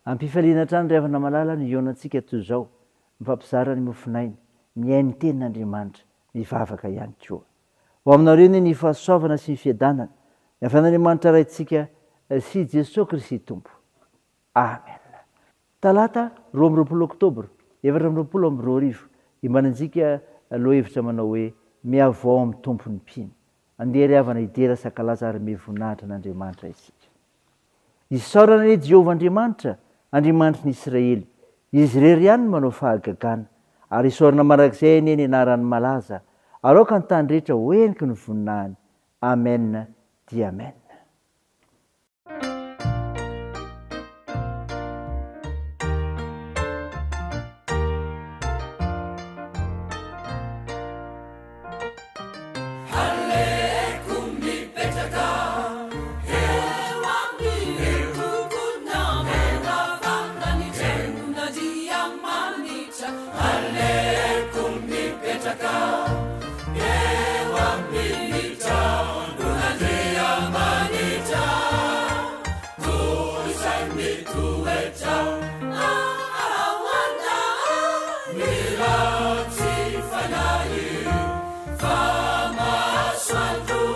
Am-pifaliana hatrany ry havana malala no hihaonantsika toy izao, mifampizara ny mofonaina, mihaino ny tenin'Andriamanitra, mivavaka ihany koa. Ho aminareo anie ny fahasoavana sy ny fiadanana, ny avy an'Andriamanitra Raintsika sy Jesoa Kristy Tompo. Amen. Talata 22 Oktobra 2024, Imbanantsika lohahevitra manao hoe Mihavao amin'ny Tompo ny mpino. Andeha ry havana hidera sy hankalaza ary hanome voninahitra an'Andriamanitra isika. Isaorana anie Jehovah Andriamanitra, Andriamanitry ny Israely. Izy irery ihany no manao fahagagana. Ary isaorana mandrakizay anie ny anarany malaza. Ary aoka ny tany rehetra ho heniky ny voninahiny. Amen dia Amen. Aleoko mipetraka eo amin'ny tokona manavana ny tranon'Andriamanitra. Aleoko mipetraka eo amin'ny tranon'Andriamanitra toy izay mitoetra ao an-danitra ratsy fanahy. Fa masoandro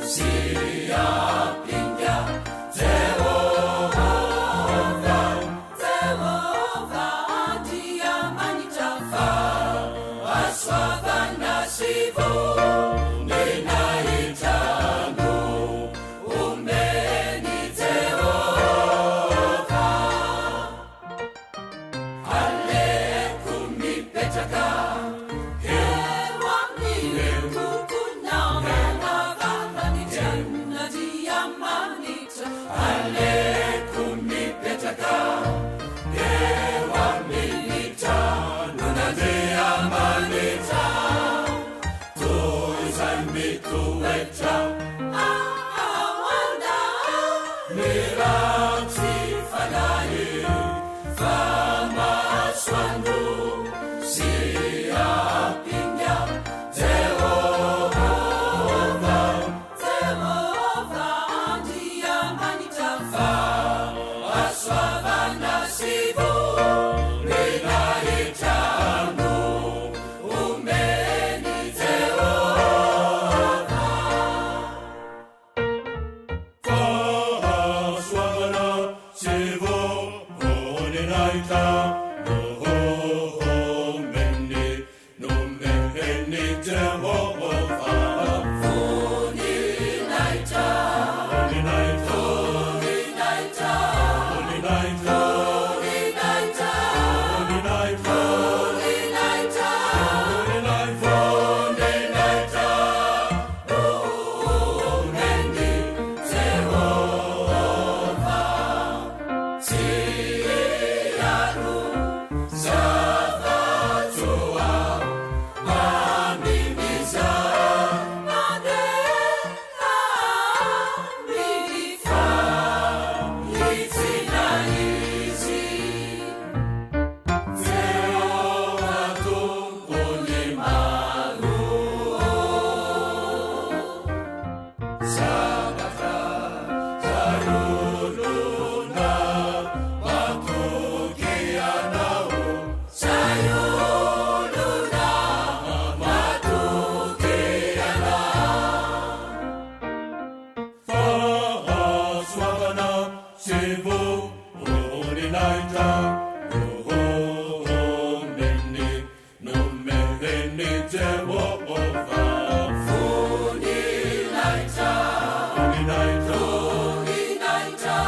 sy ampinga Jehovah, Jehovah Andriamanitra fa hasoavana sy voninahitra no omen'i Jehovah. Aleoko mipetraka eo amin'ny tokona manavaka ny tranon'Andriamanitra. Aleoko mipetraka eo amin'ny tranon'Andriamanitra toy izay mitoetra ao an-danitra fanahy. Fa masoandro sy ampinga Jehovah, Jehovah Andriamanitra fa hasoavana sy voninahitra no omen'i Jehovah. Fahasoavana sy voninahitra no omen'i nomen'i Jehovah. Voninahitra, Voninahitra, voninahitra, voninahitra, voninahitra, voninahitra, voninahitra, voninahitra, voninahitra no omen'i Jehovah. Tsy hiaro zava-tsoa amin'izay mandeha amin'ny fahitsiana izy. Jehovah Tompon'ny maro. Sabatra zay olona matoky anao. Zay olona matoky anao. Fahasoavana sy voninahitra no omen'ny Nomen'i Jehovah. Voninahitra. Voninahitra. Voninahitra.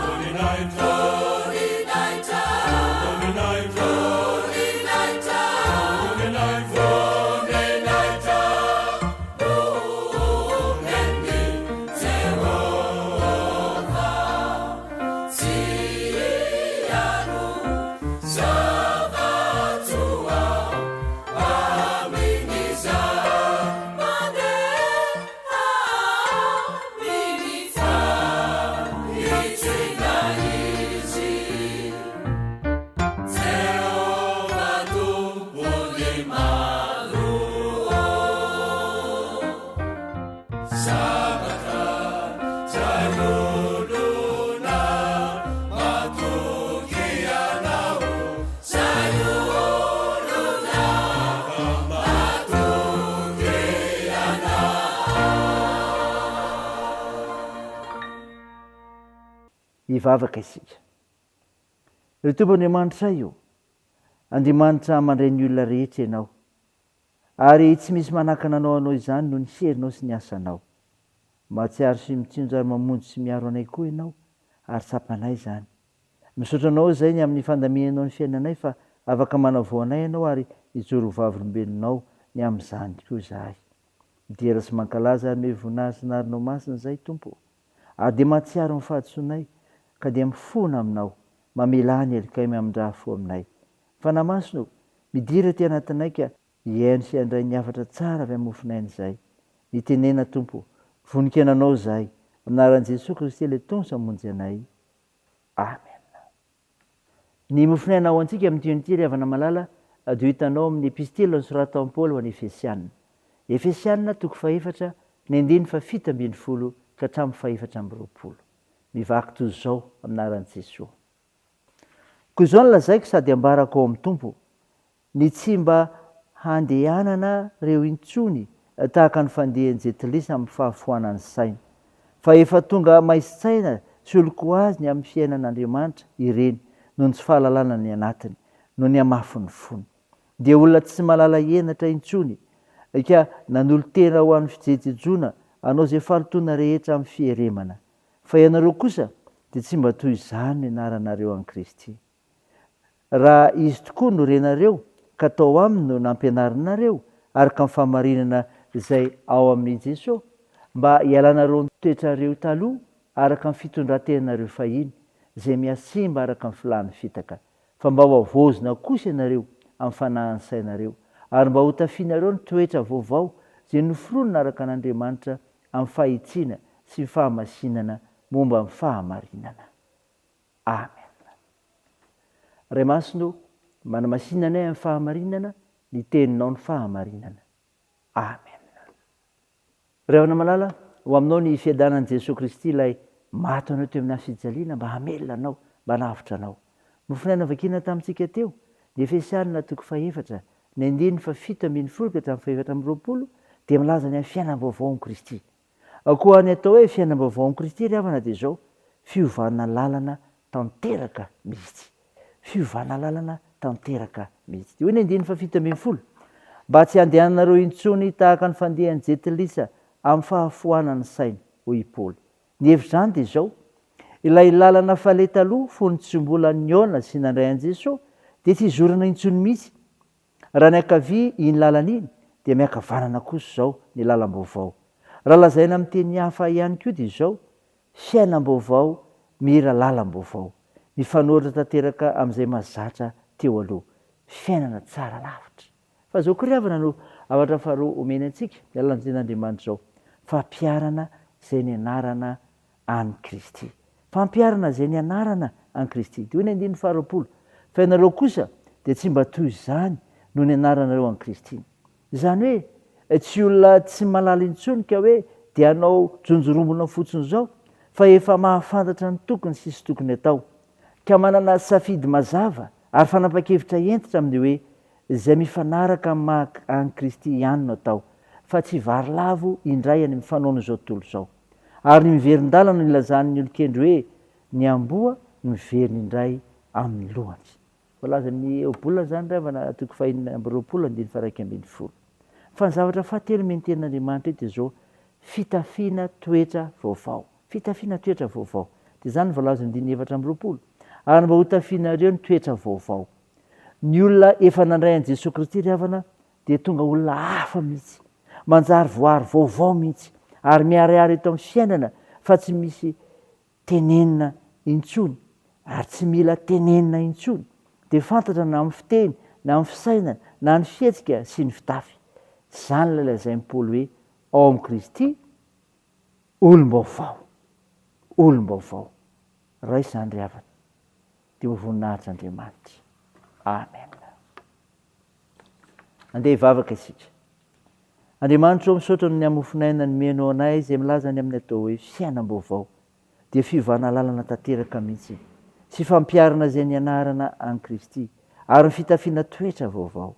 Voninahitra. Voninahitra. Voninahitra. Voninahitra. Voninahitra. Voninahitra. Nomen'i Jehovah. Tsy hiaro Zava-tsoa amin'izay mandeha amin'ny Hivavaka isika. Ry Tompo Andriamanitray ô, Andriamanitra mandray ny olona rehetra Ianao, ary tsy misy manakana Anao hanao izany noho ny herinao sy ny asanao. Mahatsiaro sy mitsinjo ary mamonjy sy miaro anay koa Ianao, ary tsapanay izany. Misaotra Anao izay ny amin'ny fandaminanao ny fiainanay fa afaka manavao anay Ianao ary mijoro ho vavolombelonao ny amin'izany koa izahay. Midera sy mankalaza ary mey voninahitra sy anaranao masina izahay Tompo ô. Ary dia mahatsiaro ny fahadisoanay ka dia mifona aminao, mamelà ny helokay mamindrà fo aminay. Fanahy Masina ô, midira aty anatinay ka hihaino sy handray ny hafatra tsara avy amin'ny mofon'aina izahay. Mitenena Tompo ô, vonon-kena Anao izahay, amin'ny anaran'i Jesoa Kristy ilay Tompo sy Mpamonjy anay. Amen. Ny mofon'aina ho antsika amin'ity ony ity ry havana malala dia ho hitanao amin'ny epistily nosoratan'i Paoly ho an'ny Efesiana. Efesiana toko fahefatra ny andininy fahafito ambin'ny folo ka hatramin'ny fahefatra amby roapolo. Mivaky toy izao amin'ny anaran'i Jesoa. Koa izao no lazaiko sady ambarako ao amin'ny Tompo, Ny tsy mba handehanana reo intsony tahaka ny fandehan'ny jentilisa amin'ny fahafoanan'ny saina. Fa efa tonga maizin-tsaina sy olon-ko azy ny amin'ny fiainan'Andriamanitra ireny noho ny tsy fahalalana ny anatiny, noho ny hamafin'ny fony. Dia olona tsy mahalala henatra intsony, ka nanolo-tena ho an'ny fijejojejoana hanao izay fahalotoana rehetra amin'ny fieremana. Fa ianareo kosa dia tsy mba toy izany ny anaranareo an'i Kristy. Raha Izy tokoa no renareo, ka tao Aminy no nampianarinareo, araka ny fahamarinana izay ao amin' i Jeso, mba hialanareo ny toetrareo taloha araka ny fitondran-tenanareo fahiny, izay mihasimba araka ny filàn'ny fitaka, fa mba ho havaozina kosa ianareo amin'ny fanahin'ny sainareo, ary mba hotafianareo ny toetra vaovao izay noforonina araka an'Andriamanitra amin'ny fahitsiana sy ny fahamasinana momba ny fahamarinana. Amen. Ray Masina ô, manamasina anay amin'ny fahamarinana, ny Teninao ny fahamarinana. Amen. Ry havana malala, ho aminao ny fiadanan'i Jesoa Kristy ilay maty ho anao teo amin'ny hazo fijaliana mba hamelona anao, mba hanavotra anao. Mofonaina vakiana tamintsika teo, ny Efesianina toko fahefatra, ny andininy fahafito ambin'ny folo ka hatramin'ny fahefatra amby roapolo dia milaza ny amin'ny fiainam-baovao amin'i Kristy. Koa ny atao hoe fiainam-baovao amin'i Kristy ry havana dia izao, fiovana lalana tanteraka mihitsy. Fiovana lalana tanteraka mihitsy. Dia hoy ny andininy fahafito ambin'ny folo, Mba tsy handehananareo intsony tahaka ny fandehan'ny jentilisa amin'ny fahafoanan'ny saina, hoy i Paoly. Ny hevitr'izany dia izao, ilay lalana faleha taloha fony tsy mbola nihaona sy nandray an'i Jesoa dia tsy hizorana intsony mihitsy. Raha ny ankavia iny lalana iny dia miankavanana kosa izao ny lalam-baovao. Raha lazaina amin'ny teny hafa ihany koa dia izao, fiainam-baovao mira lalam-baovao. Mifanohitra tanteraka amin'izay mahazatra teo aloha. Fiainana tsara lavitra. Fa izao koa ry havana no hafatra faharoa omeny antsika, ny alalan'ny tenin'Andriamanitra izao, fampiharana izay nianarana an'i Kristy. Fampiharana izay nianarana an'i Kristy. Dia hoy ny andininy faharoapolo, Fa ianareo kosa dia tsy mba toy izany no nianaranareo an'i Kristy. Izany hoe, tsy olona tsy mahalala intsony ka hoe dia hanao jonjorombona fotsiny izao, fa efa mahafantatra ny tokony sy tsy tokony atao, ka manana safidy mazava ary fanapan-kevitra hentitra amin'ny hoe izay mifanaraka amin'ny maha an'i Kristy ihany no atao, fa tsy varilavo indray any amin'ny fanaon'izao tontolo izao. Ary ny miverin-dalana no ilazan'ny olon-kendry hoe ny amboa no miverina indray amin'ny lohany. Voalazan'ny Ohabolana izany ry havana, toko fahenina amby roapolo andininy faha-iraika ambin'ny folo. Fa ny zavatra fahatelo omen'ny Tenin'Andriamanitra eto dia izao, fitafiana toetra vaovao. Fitafiana toetra vaovao. Dia izany no voalazan'ny andininy 24. Ary mba hotafianareo ny toetra vaovao. Ny olona efa nandray an'i Jesoa Kristy ry havana dia tonga olona hafa mihitsy, manjary voary vaovao mihitsy, ary miharihary eto amin'ny fiainana fa tsy misy tenenina intsony, ary tsy mila tenenina intsony, dia fantatra na amin'ny fiteny, na amin'ny fisainana, na ny fihetsika sy ny fitafy. Izany ilay lazain'i Paoly hoe ao amin'i Kristy, olom-baovao. Olom-baovao. Raiso izany ry havana, dia ho voninahitr'Andriamanitra. Amen. Andeha hivavaka isika. Andriamanitra ô, misaotra noho ny hamofon'aina nomenao anay izay milaza ny amin'ny atao hoe fiainam-baovao, dia fiovana lalana tanteraka mihitsy, sy fampiharana izay nianarana an'i Kristy, ary ny fitafiana toetra vaovao.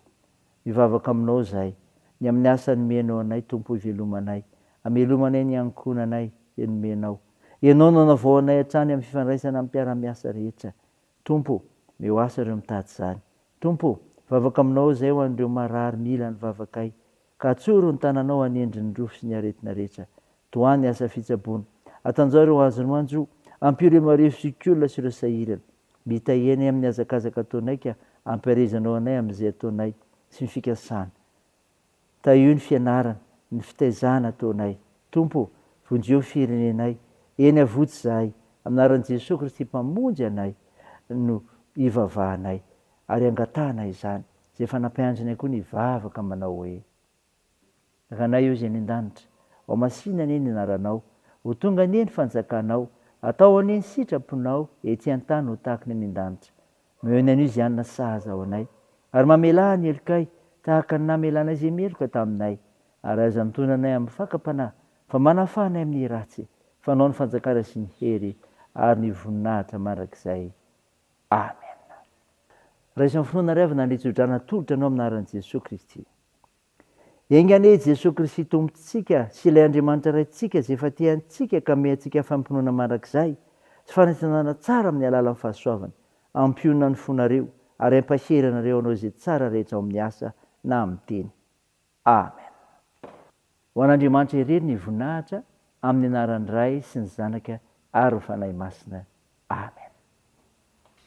Mivavaka aminao izahay, ny amin'ny asa nomenao anay, Tompo, hivelomanay, hamelomanay ny ankohonanay izay nomenao. Ianao no hanavao anay hatrany amin'ny fifandraisana amin'ny mpiara-miasa rehetra. Tompo o, meo asa ireo mitady izany. Tompo o, vavaka aminao izay ho an'ireo marary mila ny vavakay, ka atsoro ny tananao hanendry ny rofy sy ny aretina rehetra. Tohano ny asa fitsaboana. Atanjao ireo azony manjo. Ampio ireo marefo zokiolona sy ireo sahirana. Mitahia anay amin'ny hazakazaka ataonay ka ampiharezanao anay amin'izay ataonay sy ny fikasana. Tahio ny fianarana, ny fitaizana ataonay. Tompo ô, vonjeo ny firenenay. Eny avotsy izahay. Amin'ny anaran'i Jesoa Kristy Mpamonjy anay no ivavahanay ary angatahanay izany, izay efa nampianjinay koa ny hivavaka manao hoe. Ranay eo izay any an-danitra, Ho masina anie ny anaranao, Ho tonga anie ny fanjakanao, Atao anie ny sitraponao ety an-tany ho tahaka ny any an-danitra. Omeo ny anio izay hanina sahaza ho anay, ary mamelà ny helokay tahaka ny namelanay izay meloka taminay, ary aza mitondra anay amin'ny fakam-panahy, fa manafaha anay amin'ny ratsy, fa Anao ny fanjakana sy ny hery ary ny voninahitra mandrakizay. Amena. Raiso amin'ny finoana ry havana ny tsodrano atolotra anao amin'ny anaran'i Jesoa Kristy. Enga anie i Jesoa Kristy Tompontsika sy ilay Andriamanitra Raintsika izay efa tia antsika ka ame antsika fampinoana mandrakizay sy fanantenana tsara amin'ny alalan'ny fahasoavany, hampionona ny fonareo ary hampahery anareo hanao izay tsara rehetra ao amin'ny asa na amin'ny teny. Amen. Ho an'Andriamanitra irery ny voninahitra, amin'ny anaran'ny Ray sy ny Zanaka ary ny Fanahy Masina. Amen.